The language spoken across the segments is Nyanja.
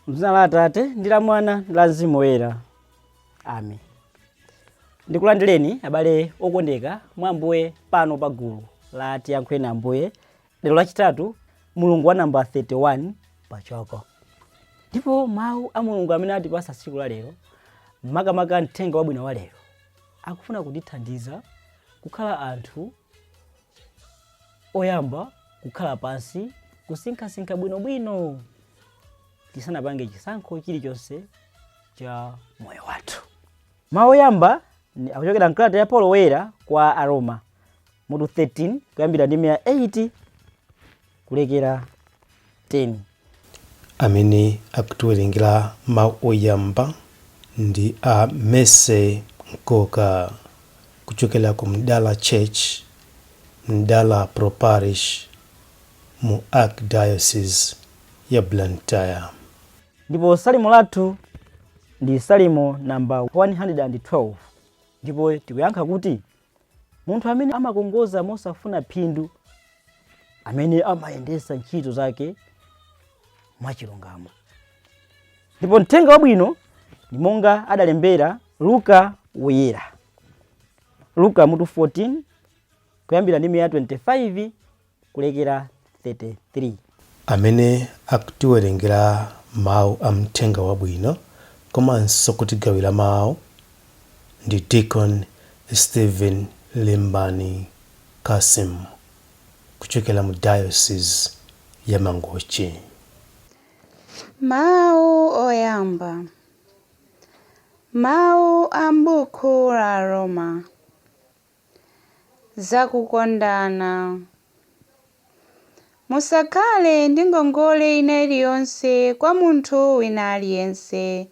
M'dzina la Atate ndi la Mwana ndi la Mzimu Woyera. Amen. Ndikulandireni abale okondeka mwa Ambuye pano pa gulu la Tiyankhuleni Ambuye lero lachitatu mulungu wa namba 31 pa chaka. Ndipo mawu a Mulungu amene atipasa tsiku la lero, makamaka mthenga wabwino wa lero, akufuna kutithandiza kukhala anthu oyamba kukhala pansi kusinkhasinkha bwinobwino tisanapange chisankho chilichonse cha moyo wathu. Mawu oyamba akuchokera mkalata ya Paulo Woyera kwa Aroma mutu 13 kuyambira ndime ya 8 kulekera 10. Amene akutiwerengera mawu oyamba ndi a Mercy Mkoka kuchokera ku Mdala Church, Mdala Pro Parish mu Archdiocese ya Blantyre. Ndipo salimo lathu ndi salimo namba 112 ndipo tikuyankha kuti munthu amene amakongoza mosafuna phindu, amene amayendetsa ntchito zake mwachilungamo. Ndipo mthenga wabwino ndi monga adalembera Luka Woyera, Luka mutu 14 kuyambira ndime ya 25 kulekera 33. Amene akutiwerengera mawu a mthenga wabwino komanso kutigawira mawu ndi Deacon Stephen Limbani Kasim kuchokera mu Diocese ya Mangochi. Mawu oyamba. Mawu a m'buku la Aroma. Zakukondana. Musakhale ndi ngongole ina iliyonse kwa munthu wina aliyense,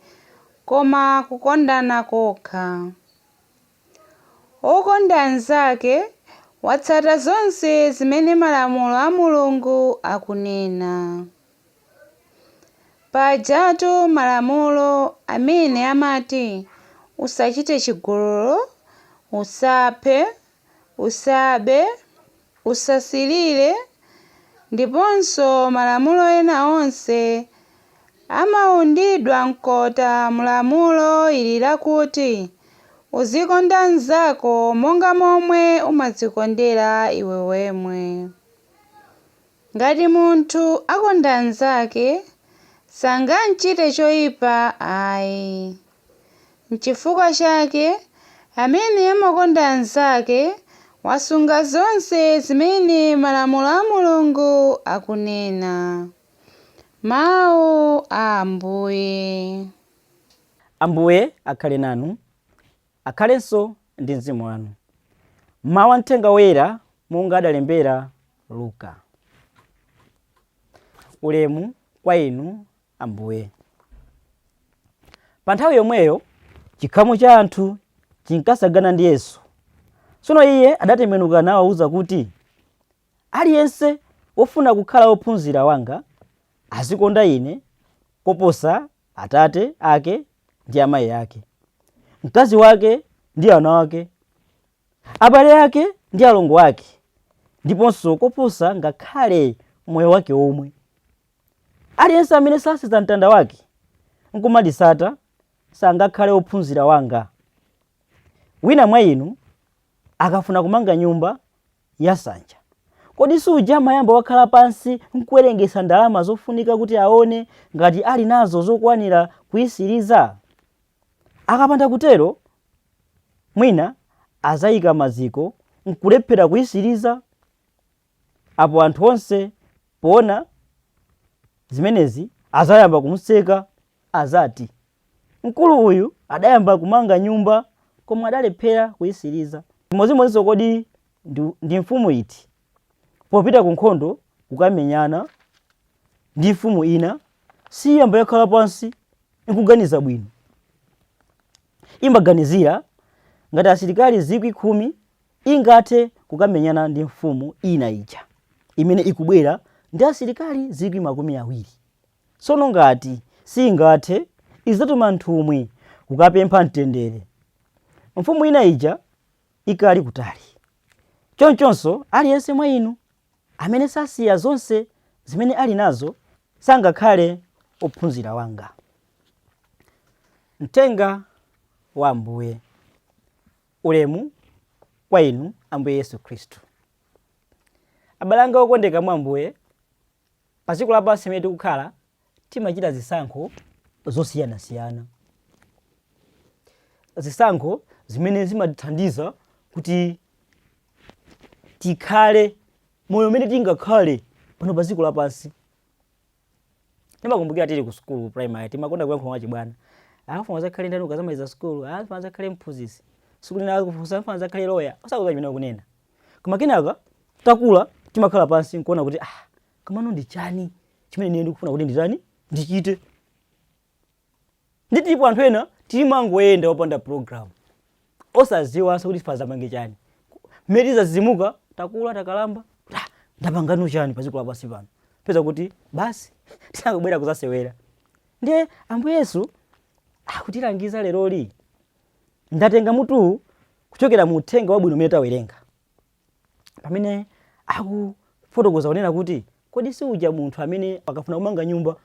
koma kukondana kokha. Wokonda anzake watsata zonse zimene malamulo a Mulungu akunena. Pajatu malamulo amene amati, Usachite chigololo, usaphe, usabe, usasirire, ndiponso malamulo ena onse, amaundidwa mkota m'lamulo ili lakuti, Uzikonda mnzako monga momwe umadzikondera iwe wemwe. Ngati munthu akonda mnzake, sangamchite choipa ayi. N'chifukwa chake amene amakonda mnzake wasunga zonse zimene malamulo a Mulungu akunena. Mawu a Ambuye. Ambuye akhale nanu, akhalenso ndi mzimu wanu. Mawu a Mthenga Woyera monga adalembera Luka. Ulemu kwa inu Ambuye. Pa nthawi yomweyo chikhamu cha anthu chinkasagana ndi Yesu. Tsono iye adatembenuka nawauza kuti, Aliyense wofuna kukhala wophunzira wanga, azikonda Ine koposa atate ake ndi amayi ake, mkazi wake ndi ana ake, abale ake ndi alongo ake, ndiponso koposa ngakhale moyo wake womwe. Aliyense amene sasenza mtanda wake nkumanditsata sangakhale wophunzira wanga. Wina mwa inu akafuna kumanga nyumba yansanja, kodi suja amayamba wakhala pansi nkuwerengetsa ndalama zofunika kuti aone ngati ali nazo zokwanira kuitsiriza? Akapanda kutero, mwina adzaika maziko nkulephera kuitsiriza. Apo anthu onse poona zimenezi adzayamba kumuseka, adzati, Mkulu uyu adayamba kumanga nyumba, koma adalephera kuitsiriza. Chimodzimodzinso kodi ndi mfumu iti, popita ku nkhondo kukamenyana ndi mfumu ina, siiyamba yakhala pansi nkuganiza bwino? Imaganizira ngati asilikali 10,000 ingathe kukamenyana ndi mfumu ina ija imene ikubwera ndi asilikali 20,000. Tsono ngati siingathe, idzatuma nthumwi kukapempha mtendere, mfumu ina ija ikali kutali. Chonchonso aliyense mwa inu amene sasiya zonse zimene ali nazo, sangakhale ophunzira wanga. Mthenga wa Ambuye. Ulemu kwa inu Ambuye Yesu Khristu. Abale anga okondeka mwa Ambuye, pa dziko lapansi limene tikukhala timachita zisankho zosiyanasiyana. Zisankho zimene zimatithandiza kuti tikhale moyo umene tingakhale pano pa dziko lapansi. Ndimakumbukira tili ku sukulu primary timakonda kuyankhula mwachibwana. Akufuna azakhale ndani ukazamaliza sukulu, akufuna azakhale mphunzitsi. Tsiku lina akufunsa akufuna azakhale lawyer, osakudziwa chimene akunena. Koma kenaka takula timakhala pansi nkuona kuti ah, komano ndi chani chimene ine ndikufuna kuti nditani ndichite. Nditipo anthu ena timangoyenda opanda program. Osadziwanso kuti tizapange chani. Mmene tizazimuka takula takalamba, ah, ndapangano chani pa dziko lapansi pano. Peza kuti basi tinangobwera kuzasewera. Ndiye Ambuye Yesu akutilangiza leroli. Ndatenga mutuwu kuchokera mu uthenga wabwino umene tawerenga. Pamene akufotokoza kunena kuti kodi si uja munthu amene akafuna kumanga nyumba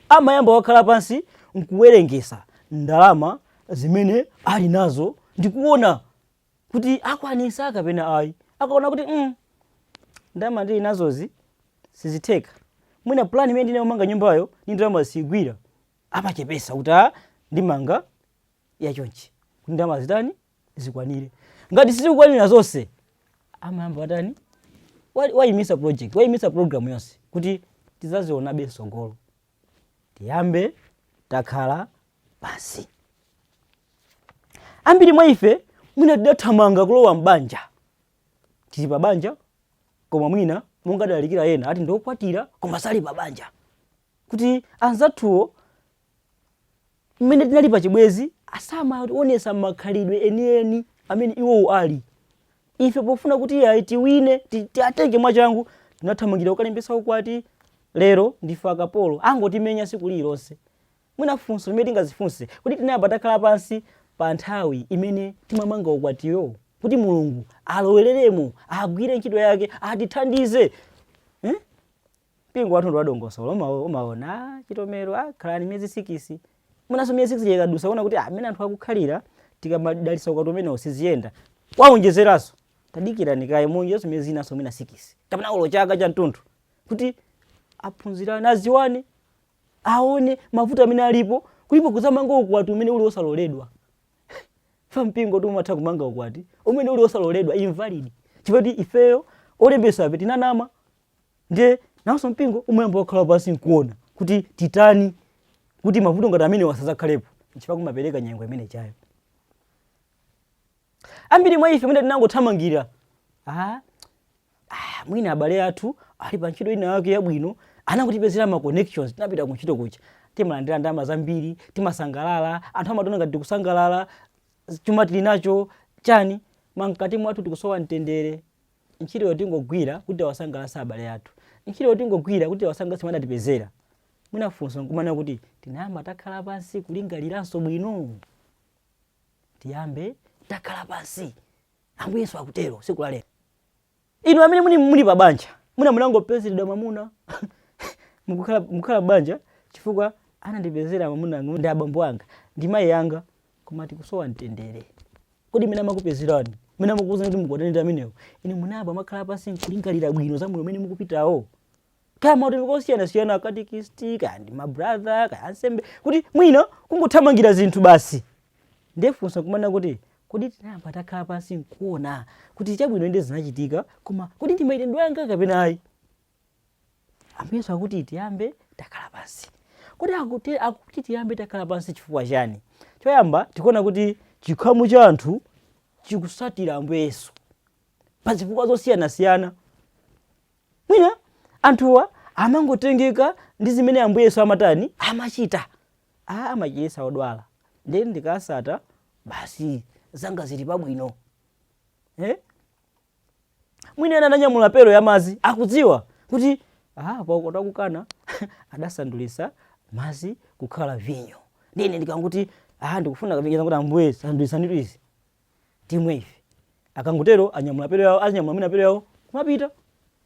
amayamba wakhala pansi nkuwerengesa ndalama zimene ali nazo ndikuona kuti akwanisa kapena ayi. Akaona kuti ndalama ndili nazozi sizitheka, mwina plan imene ndine kumanga nyumbayo ndi ndalama zigwira, amachepesa kuti ah, ndimanga yachonchi kuti ndalama zitani zikwanire. Ngati sizikukwanira zonse amayamba watani wayimisa project, wayimisa program yonse kuti tizazionabe msogolo. Tiyambe takhala pansi. Ambiri mwa ife mwina tidathamanga kulowa m'banja, tili pa banja koma mwina monga adalalikira ena ati ndiokwatira koma sali pa banja, kuti anzathuwo mmene tinali pa chibwezi asamaonesa makhalidwe enieni amene iwowo ali. Ife pofuna kuti ayi tiwine tiatenge mwachangu tinathamangira kukalembesa ukwati. Lero ndife akapolo, angotimenya tsiku lililonse. Mwina funso limene tingazifunse kuti tinayamba takhala pansi pa nthawi imene timamanga ukwatiyo kuti Mulungu alowereremo, agwire ntchito yake, atithandize, eh? Mpingo wathu ndi wadongosolo, umaona chitomero, khalani miyezi 6, mwinanso miyezi 6 ikadusa kuona kuti amene anthu akukhalira tikamadalitsa ukwati umenewo siziyenda, waonjezeranso tadikirani kaye muonjezeranso miyezi inanso mwina 6 kapena ulo chaka cha mtunthu kuti aphunzirane, aziwane, aone mavuto amene alipo. Kulipo kuzamanga ukwati umene uli osaloledwa. Fa mpingo tu umatha kumanga ukwati umene uli osaloledwa, invalid, chifukwa kuti ifeyo olembesafe tinanama. Ndiye nawonso mpingo umayamba wakhala pansi nkuona kuti titani kuti mavuto ngati amene asazakhalepo, nchifukwa kumapereka nyengo imene chayo. Ambiri mwa ife mwina tinangothamangira mwina abale athu ali pa ntchito ina yake yabwino, anangotipezera ma connections, tinapita ku ntchito kuja, timalandira ndalama zambiri, timasangalala, anthu amationa ngati tikusangalala, chuma tili nacho chani, mkati mwathu tikusowa mtendere. Ntchito yotingogwira kuti tiwasangalatse abale athu, ntchito yotingogwira kuti tiwasangalatse amene adatipezera. Mwina funso nkumanena kuti tinayamba takhala pansi kulingaliranso bwino. Tiyambe takhala pansi. Ambuye Yesu akutero tsiku la lero. Inu amene muli pa banja, mwina munangopezeredwa mwamuna mukukhala banja chifukwa anandipezera mwamuna anga ndi abambo anga ndi mayi anga, koma tikusowa mtendere. Kodi mmene amakupezerani, mmene amakuwuzani kuti mukwatane ndi amenewo, inu munayamba mwakhala pansi nkulingalira bwino za moyo umene mukupitawo? Kaya mautumiki osiyanasiyana, akatekisti, kaya ndi mabrother, kaya ansembe, kuti mwina kungothamangira zinthu basi. Ndiye funso nkumanena kuti kodi tinayamba takhala pansi nkuona kuti chabwino inde zinachitika, koma kodi ndi mayitanidwe anga kapena ayi? Ambuye Yesu akuti tiyambe takhala pansi. Kodi akuti tiyambe takhala pansi chifukwa chani? Choyamba tikuona kuti chikhamu cha anthu chikusatira Ambuye Yesu pa zifukwa zosiyanasiyana. Mwina anthuwa amangotengeka ndi zimene Ambuye Yesu amatani amachita. Amachiritsa odwala, ndiye ndikasata basi zanga zili pabwino. Mwina ena ananyamula pero ya madzi, akudziwa kuti pa ukwati Kana adasandulitsa madzi kukhala vinyo, ndiye ine ndikanguti ndikufuna kavinyo, kuti Ambuye sandulitsanitu izi timwe ife. Akangotero anyamula pero yawo, anyamula mwina pero yawo kumapita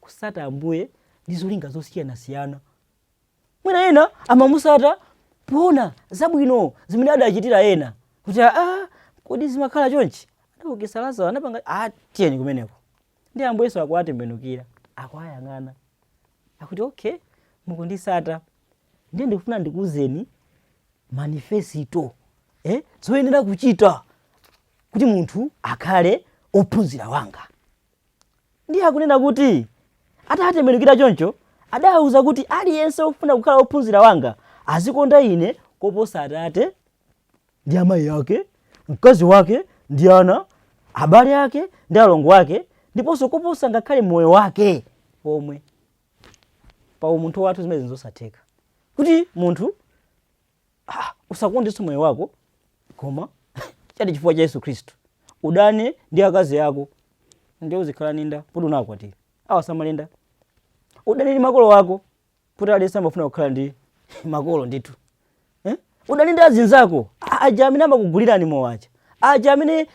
kusata Ambuye ndi zolinga zosiyanasiyana. Mwina ena amamusata poona zabwino zimene adachitira ena kuti aa, kodi zimakhala chonchi, adaukitsa Lazaro, anapanga, ah, tiyeni kumeneko. Ndi Ambuye Yesu akuwatembenukira, akuwayang'ana, akuti okay, mukundisata, ndiye ndikufuna ndikuwuzeni manifesito, zoyenera kuchita kuti munthu akhale ophunzira wanga. Ndiye akunena kuti atatembenukira choncho, adawuza kuti aliyense wofuna kukhala wophunzira wanga azikonda ine koposa atate ndi amayi ake, mkazi wake ndi ana, abale ake ndi alongo ake, ndiponso koposa ngakhale moyo wake omwe. Pa umunthu wathu zimene nzosatheka kuti munthu usakondenso moyo wako, koma chati chifukwa cha Yesu Khristu udane ndi akazi ako, ndiye uzikhala ninda kuti unakwatira awasamalenda, udane ndi makolo ako kuti aliyense amafuna kukhala ndi makolo ndithu, eh? Udane ndi azinzako aja amene amakugulirani mowa aja, aja amene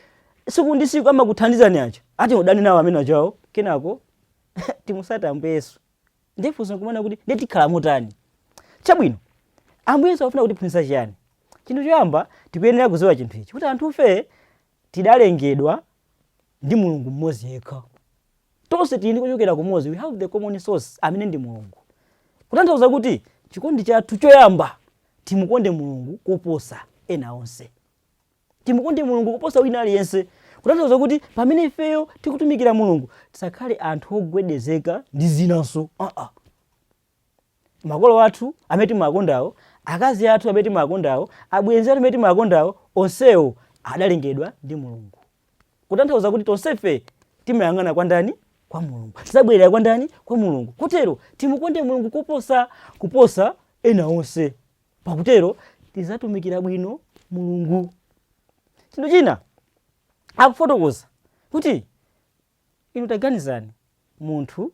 siku ndi siku amakuthandizani aja, ati udane nawo amene ajawo, kenako timusate Ambuye Yesu. Ndiye funso nkumana kuti ndiye tikhala motani? Chabwino, Ambuye Yesu akufuna kutiphunzitsa chiyani? Chinthu choyamba, tikuyenera kudziwa chinthu ichi, kuti anthufe tidalengedwa ndi Mulungu mmodzi yekha. Tonse tili ndi kuchokera kumodzi, we have the common source amene ndi Mulungu. Kutanthauza kuti chikondi chathu choyamba, timukonde Mulungu koposa ena onse, timukonde Mulungu kuposa wina aliyense. Kutanthauza kuti pamene ifeyo tikutumikira Mulungu, tisakhale anthu ogwedezeka ndi zinanso. Makolo athu amene timawakondawo, akazi athu amene timawakondawo, abwenzi athu amene timawakondawo, onsewo adalengedwa ndi Mulungu. Kutanthauza kuti tonsefe timayang'ana kwa ndani? Kwa Mulungu. Tidzabwerera kwa ndani? Kwa Mulungu. Kotero timukonde Mulungu kuposa ena onse. Pakutero tidzatumikira bwino Mulungu. Chinthu china akufotokoza kuti inu taganizani, munthu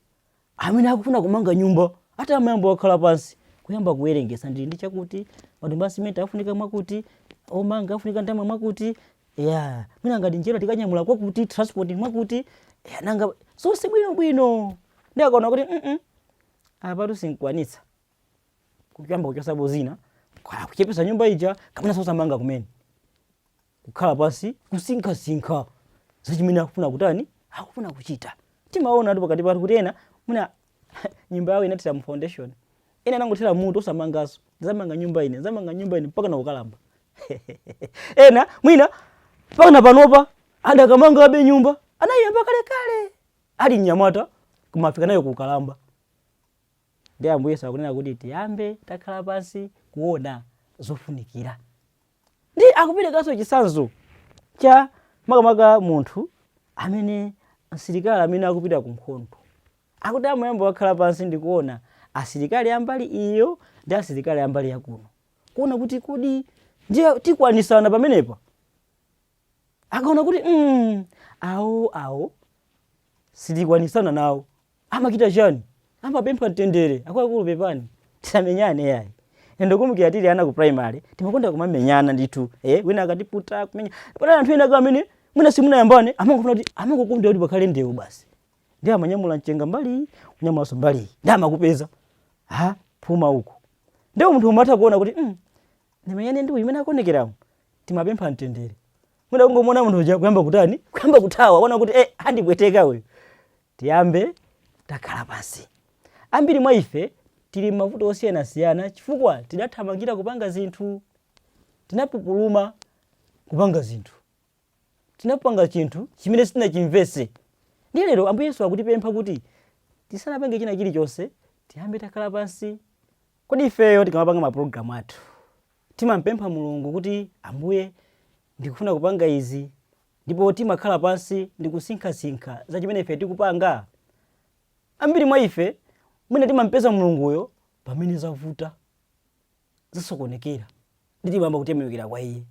amene akufuna kumanga nyumba ati amayamba wakhala pansi kuyamba kuwerengesa, ndili ndi chakuti, matumba a simenti afunika mwakuti, omanga afunika ndalama mwakuti, ya mwina ngati njera tikanyamula kwakuti, transport mwakuti, ya nanga zonse bwinobwino. Ndi akaona kuti apatu sinkwanitsa, kuyamba kuchosapo zina, kaya kuchepesa nyumba ija kapena sosamanga kumene, kukhala pansi kusinkhasinkha za chimene akufuna kutani, akufuna kuchita. Timaona tu pakati pathu kuti ena mwina nyumba yawo inathera mu foundation, ena anangothera mutu osamanganso, ndizamanga nyumba ine, ndizamanga nyumba ine mpaka nakukalamba. Ena mwina mpaka na panopa adakamangabe nyumba, anayiyamba kalekale ali mnyamata, kumafika nayo kukalamba. Ndi Ambuye Yesu akunena kuti tiyambe takhala pansi kuona zofunikira. Ndi akuperekanso chitsanzo cha makamaka munthu amene, msilikali amene akupita ku nkhondo, akuti amayamba wakhala pansi ndikuona asilikali ambali iyo ndi asilikali ambali yakuno, kuona kuti kodi ndiye tikwanisana pamenepa. Akaona kuti awo sitikwanisana nawo, amachita chani? Amapempha mtendere, akuluakulu pepani, tisamenyane yayi. Ndikumbukira tili ana ku primary timakonda kumamenyana ndithu, wina akatiputa kumenya. Panali anthu ena amene mwina simunayambane, amangofuna kuti amangokonda kuti pakhale ndewu basi, ndi amanyamula mchenga mbali iyi, kunyamulanso mbali iyi, ndi amakupeza ha phuma uku. Ndipo munthu umatha kuona kuti ndimenyane ndi uyu imene akuonekeramo, timapempha mtendere. Mwina kungomuona munthu uja kuyamba kutani, kuyamba kuthawa, kuona kuti andipweteka uyu. Tiyambe takhala pansi. Ambiri mwa ife tili m'mavuto osiyanasiyana chifukwa tidathamangira kupanga zinthu, tinapupuluma kupanga zinthu, tinapanga chinthu chimene sitinachimvetse. Ndiye lero Ambuye Yesu akutipempha kuti tisanapange china chilichonse, tiyambe takhala pansi. Kodi ifeyo tikamapanga mapulogalamu athu timampempha Mulungu kuti Ambuye ndikufuna kupanga izi, ndipo timakhala pansi ndi kusinkhasinkha za chimene ife tikupanga? Ambiri mwa ife mwina timampeza Mulunguyo pamene zavuta, zasokonekera, ndi timayamba kutembenukira kwa iye.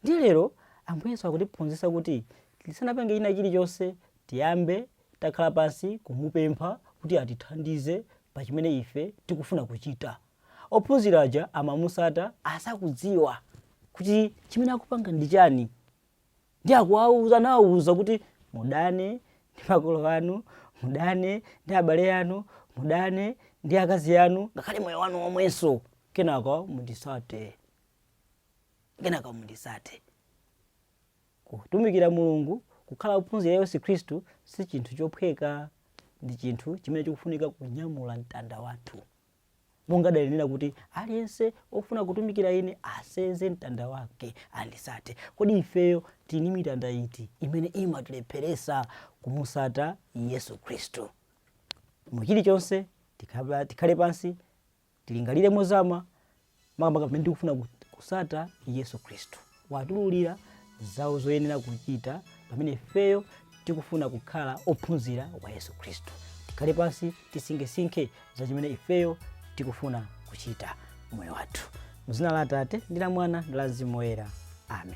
Ndiye lero Ambuye Yesu akutiphunzitsa kuti tisanapange china chilichonse, tiyambe takhala pansi kumupempha kuti atithandize pa chimene ife tikufuna kuchita. Ophunzira aja amamusata asakudziwa kuti chimene akupanga ndi chani. Ndi akuwauza, anawauza kuti mudane ndi makolo anu, mudane ndi abale anu, mudane ndi akazi anu, ngakhale moyo wanu omwenso. Kenaka mundisate. Kenaka mundisate. Kutumikira Mulungu, kukhala ophunzira Yesu Khristu si chinthu chophweka, ndi chinthu chimene chikufunika kunyamula mtanda wathu. Monga adalinena kuti aliyense ofuna kutumikira ine asenze mtanda wake andisate. Kodi ifeyo tili ndi mitanda iti imene imatilepheresa kumusata Yesu Khristu? Mu chilichonse tikhale pansi, tilingalire mozama, makamaka pamene tikufuna kusata Yesu Khristu. Watululira zawo zoyenera kuchita pamene ifeyo tikufuna kukhala ophunzira wa Yesu Khristu. Tikhale pansi, tisinkhesinkhe za chimene ifeyo tikufuna kuchita moyo wathu. Mu dzina la Atate ndi la Mwana ndi la Mzimu Woyera, amen.